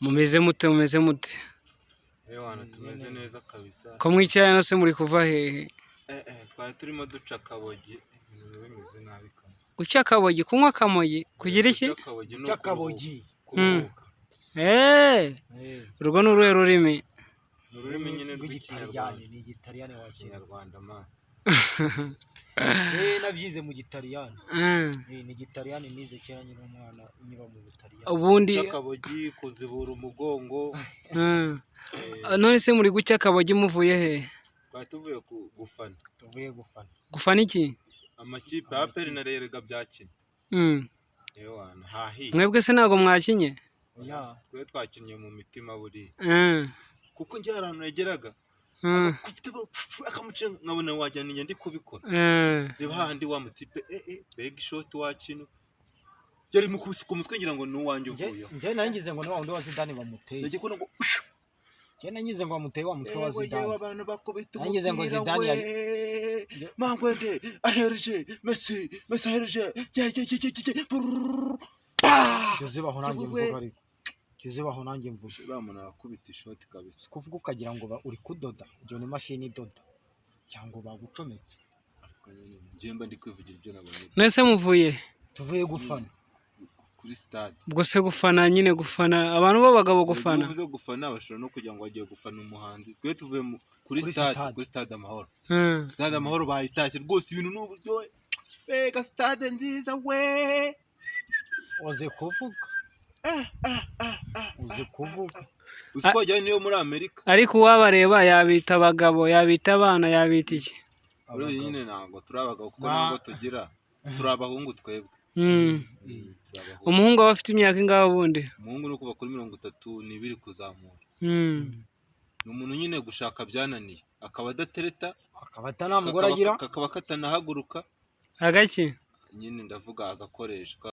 Mumeze mute, mumeze mute? Ewana, tumeze neza kabisa. Ko mwicaye hano se, muri kuva hehe? Twari turimo duca akabogi, ibintu biba bimeze nabi kabisa. Guca akabogi, kunywa akamogi, kugira iki? Guca akabogi ni Guca akabogi. kuruhuka. Urwo ni uruhe rurimi? Ni ururimi nyine rw'Ikinyarwanda. Rw'igitaliyani, ni igitaliyani wa kera. Ikinyarwanda, man. Njyewe nabyize mu gitaliyani. Ni igitaliyani nize kera nkiri umwana, nkiba mu Butaliyani. Ubundi Guca akabogi, kuzibura umugongo. None se muri guca akabogi muvuye hehe? Twari tuvuye gufana. Tuvuye gufana. Gufana iki? Amakipe ya APR na Rayon byakinnye. Ewana, hahiye. Mwebwe se ntabwo mwakinye? Oya. Twe twakinnye mu mitima buriya, kuko njye hari ahantu nageraga akamucenga, nkabona wagira ni njye ndi kubikora. Reba hahandi wa mutipe, mbega ishoti wakino yari mu kubisuka umutwe, ngira ngo ni uwanjye uvuyeho. Njye nari ngize ngo ni wa wundi wa Zidane bamuteye. Nagiye kubona ngo Njye nari ngo bamuteye wa mutwe wa yewe yewe, Zidane. abantu bakubita Nagize ngo umupira Zidane we. Mangwende ahereje Messi, Messi ahereje ye ye ye ye ye, brrrr, pa! Jya uzibaho nanjye Yewe. mvuga, ariko jya uzibaho nanjye mvuga. Uriya muntu arakubita ishoti kabisa. Si kuvuga ukagira ngo uri kudoda, ibyo ni imashini idoda cyangwa bagucometse. Ariko nyine njye mba ndi kwivugira ibyo nabonye. None se muvuye? Tuvuye gufana. Kuri stade. Ubwo se gufana nyine, gufana abantu b'abagabo, gufana? Iyo uvuze gufana bashobora no kugira ngo bagiye gufana umuhanzi. Twe tuvuye kuri Kuri stade. stade. Kuri Stade Amahoro. Stade Amahoro bayitashye rwose, ibintu ni uburyohe, mbega stade nziza we! Uzi kuvuga, uzi kuvuga. Uzi ko wajyanye niyo muri Amerika? Ariko uwabareba yabita abagabo, yabita abana, yabita iki? Buriya nyine ntabwo turi abagabo, kuko ntabwo tugira, turi abahungu twebwe. Turi abahungu. Umuhungu aba afite imyaka ingahe ubundi? Umuhungu ni ukuva kuri 32 kuzamura. Ni umuntu nyine gushaka byananiye, akaba adatereta, akaba ata mugore agira, kakaba katanahaguruka. Agaki? Nyine ndavuga agakoresho.